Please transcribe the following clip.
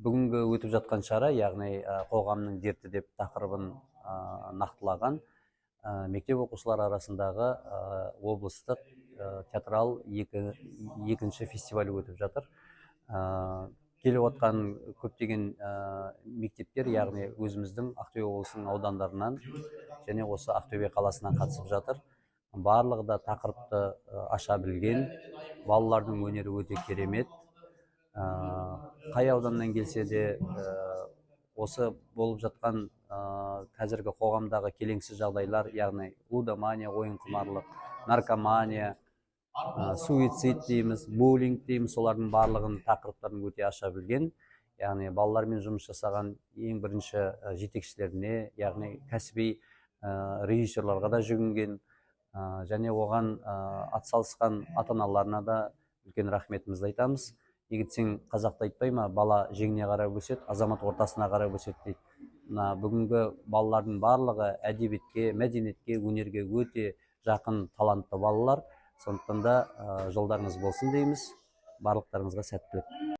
Бүгінгі өтіп жатқан шара, яғни қоғамның дерті деп тақырыбын нақтылаған мектеп оқушылары арасындағы облыстық театрал екінші фестивалі өтіп жатыр. Келіп отқан көптеген мектептер, яғни өзіміздің Ақтөбе облысының аудандарынан және осы Ақтөбе қаласынан қатысып жатыр. Барлығы да тақырыпты аша білген, балалардың өнері өте керемет. Қай ауданнан келсе де, осы болып жатқан қазіргі қоғамдағы келеңсіз жағдайлар, яғни лудомания, ойынқұмарлық, наркомания, суицид дейміз, буллинг дейміз, солардың барлығын тақырыптарын өте аша білген. Яғни балалармен жұмыс жасаған ең бірінші жетекшілеріне, яғни кәсіби режиссерларға да жүгінген және оған атсалысқан ата аналарына да үлкен рахметімізді айтамыз. Неге десең, қазақта айтпай ма, бала жеңіне қарап өседі, азамат ортасына қарап өседі дейді. Мына бүгінгі балалардың барлығы әдебиетке, мәдениетке, өнерге өте жақын талантты балалар. Сондықтан да жолдарыңыз болсын дейміз, барлықтарыңызға сәттілік.